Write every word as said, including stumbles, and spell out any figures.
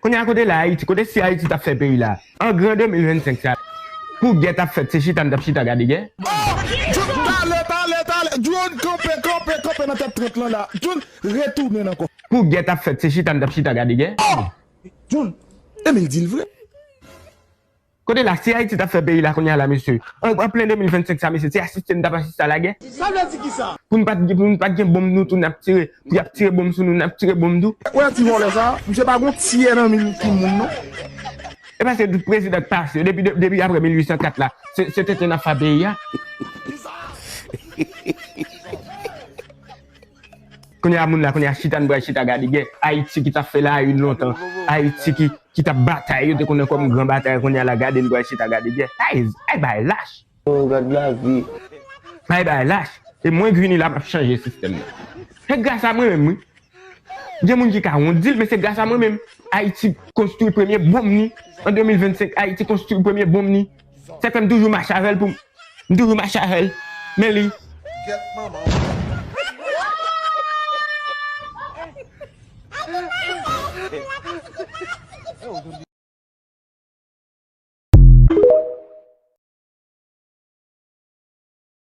Kounye a kote la Ayiti, kote si Ayiti t ap fè peyi la? An gran de mil vennsenk sa, pou gè t ap fèt, se chita n t ap chita gade gè? Oh! Talè, talè, talè! John, kanpe, kanpe, kanpe nan tèt trant lan la. John, retounen ankò. Pou gè t ap fèt, se chita n t ap chita gade gè? Oh! John, Emil di l vre. Kote la, si Ayiti t ap fè peyi la kounye a la, mesye, an, an plen de mil vennsenk sa, mesye, se asiste n t ap asiste a lagè? Sa vle di kisa? Pou n pa t gen, pou n pa t gen bonm nou tou, n ap tire, pou y ap tire bonm sou nou, n ap tire bonm tou. Wè ti vòlè sa, misye pa gon tyè nan mil timoun non. E paske tout prezidan k pase yo, depi, depi apre mil uit san kat la, se, se tenten n ap fè peyi a. Kounye a moun la, kounye a chita, n pral chita gade gè. Ayiti ki t ap fè la une lontan. Ayiti ki, ki t ap batay, yo te konnen kòm gran batay, kounye a la gade, n pral chita gade gè. Ay, ay, bay lach. Oh, gad lavi. Ay, bay lach. E mwen k vini la, m ap chanje sistèm nan. Se gras a mwen menm, wi. Gen moun ki ka wondi l, men se gras a mwen menm. Ayiti konstwi premye bonm ni. An de mil vennsenk, Ayiti konstwi premye bonm ni. Sa fè m toujou mache avè l pou m, m toujou mache avè l. Men li.